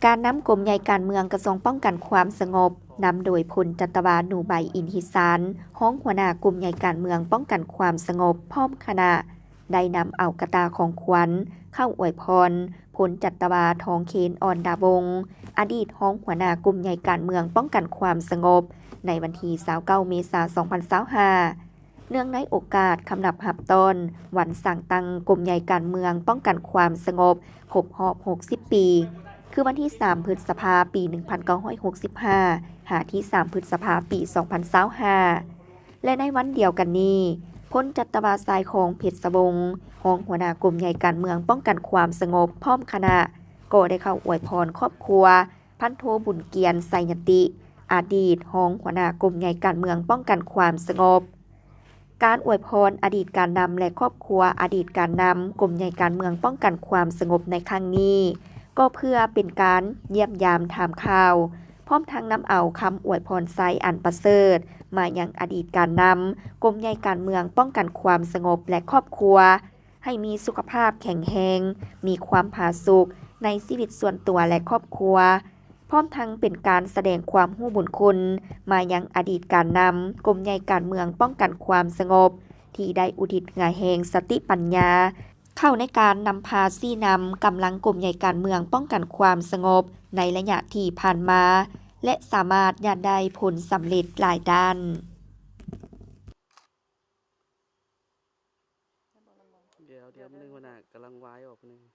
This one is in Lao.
ການນຳກົມໃຫຍ່ການເມືອງກະຊວງປ້ອງກັນຄວາມສະຫງົບ ນຳໂດຍພົນຈັດຕະວາ ໜູໄບ ອິນທິສານ ຮອງຫົວໜ້າກົມໃຫຍ່ການເມືອງປ້ອງກັນຄວາມສະຫງົບ ພ້ອມຄະນະ ໄດ້ນຳເອົາກະຕ່າຂອງຂວັນເຂົ້າອວຍພອນພົນຈັດຕະວາ ທອງເຄນ ອ່ອນດາວົງ ອະດີດຮອງຫົວໜ້າກົມໃຫຍ່ການເມືອງປ້ອງກັນຄວາມສະຫງົບ ໃນວັນທີຊາວເກົ້າ ເມສາ ສອງພັນຊາວຫ້າ ເນື່ອງໃນໂອກາດຄຳນັບຮັບຕ້ອນວັນສ້າງຕັ້ງກົມໃຫຍ່ການເມືອງປ້ອງກັນຄວາມສະຫງົບຄົບຮອບຫົກສິບປີ ຄືວັນທີສາມ ພຶດສະພາ ປີໜຶ່ງພັນເກົ້າຮ້ອຍຫົກສິບຫ້າ ຫາທີສາມ ພຶດສະພາ ປີສອງພັນຊາວຫ້າ ແລະ ໃນວັນດຽວກັນນີ້ ພົນຈັດຕະວາ ຊາຍຂອງ ເພັດສະວົງ ຮອງຫົວໜ້າກົມໃຫຍ່ການເມືອງປ້ອງກັນຄວາມສະຫງົບ ພ້ອມຄະນະ ກໍໄດ້ເຂົ້າອວຍພອນຄອບຄົວ ພັນໂທ ບຸນກຽນ ໄຊຍະຕິ ອະດີດຮອງຫົວໜ້າກົມໃຫຍ່ການເມືອງປ້ອງກັນຄວາມສະຫງົບ. ການອວຍພອນອະດີດການນຳ ແລະ ຄອບຄົວອະດີດການນຳກົມໃຫຍ່ການເມືອງປ້ອງກັນຄວາມສະຫງົບໃນຄັ້ງນີ້ ກໍເພື່ອເປັນການຢ້ຽມຢາມຖາມຂ່າວ, ພ້ອມທັງນຳເອົາຄຳອວຍພອນໄຊອັນປະເສີດມາຍັງອະດີດການນຳກົມໃຫຍ່ການເມືອງປ້ອງກັນຄວາມສະຫງົບ ແລະ ຄອບຄົວ ໃຫ້ມີສຸຂະພາບແຂງແຮງ, ມີຄວາມຜາສຸກໃນຊີວິດສ່ວນຕົວ ແລະ ຄອບຄົວ, ພ້ອມທັງເປັນການສະແດງຄວາມຮູ້ບຸນຄຸນມາຍັງອະດີດການນຳກົມໃຫຍ່ການເມືອງປ້ອງກັນຄວາມສະຫງົບ ທີ່ໄດ້ອຸທິດເຫື່ອແຮງສະຕິປັນຍາ ເຂົ້າໃນການນຳພາຊີ້ນຳກຳລັງກົມໃຫຍ່ການເມືອງປ້ອງກັນຄວາມສະຫງົບໃນໄລຍະທີ່ຜ່ານມາ ແລະ ສາມາດຍາດໄດ້ຜົນສຳເລັດຫຼາຍດ້ານ. ດຽວ ດຽວ ມື້ໜຶ່ງ ຫົວໜ້າກຳລັງວາຍອອກມື້ໜຶ່ງ.